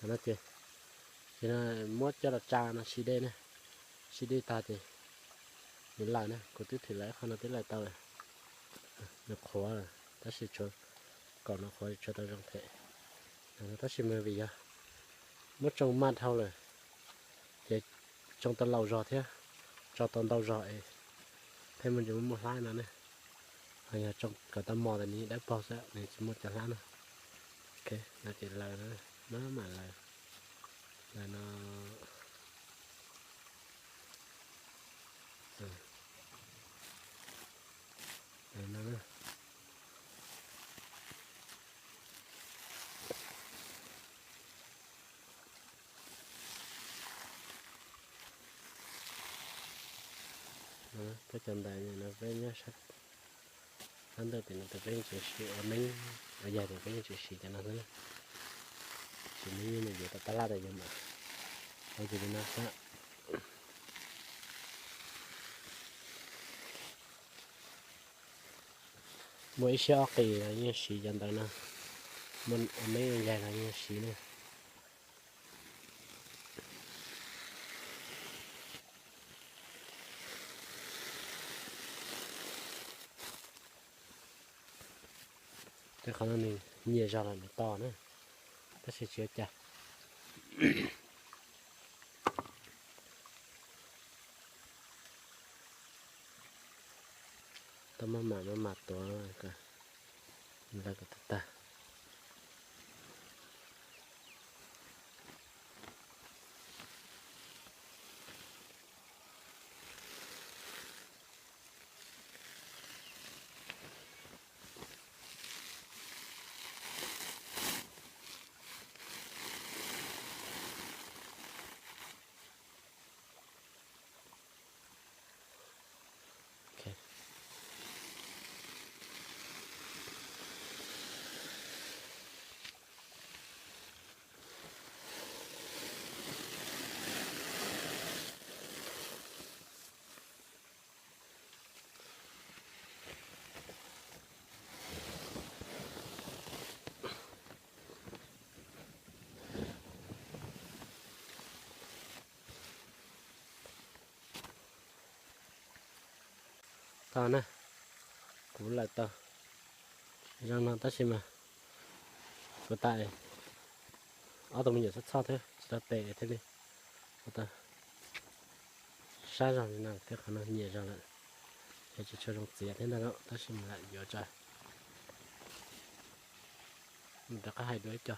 No ces, ces no muab coj los tsa no siv dej na, siv dej tag ces nws lawm na, kuv twb thim lawm ib qho no twb lawm tau lawm. Nws qhuav lawm tab sis tshuav, kaum no qhuav tshuav tau zoo thiab. Tab sis mas vim yog muab tsoo maj dhau lawm ces tsoo tau laus zog thiab tso tau ntau zog es thiaj muaj ntsis muaj hlab no ne. Ho yog tsoo kom tau mos tas nws dawb paug xwb nws tsis muaj cov hlab na. Ok, no ces lawm, maj mam lawm. Lawm no, lawm no. Peb cov ntawd no peb nyob sab ntawm tim no tus peb yeej tseem siv ua meeb, ua yaig tus peb yeej tseem siv cov no xwb. Siv meeb yeej mus yuav tom tab laj tas yus mam ua ces li no xwb. Muaj ib siab ob qis los yeej siv cov ntawd no, muaj ua meeb ua yaig los yeej siv na. Tej qhov no nws nyias zog los nws to na, tab sis tsis ua cas. Tau maj mam maj mam tuav kom lawv kom tag tag. Tau na, kuv lawm tau zoo no tab sis mas kuv tas ob tug me nyuam txhob txhoj thiab tsis tau tes thiaj li ua tau sab zog li no thiab. Qhov no nyias zog lawm, yog tsis tshua zoo txiav thiab ntag no tab sis mas lam yuav tso. Mus rov qab hais dua ib co.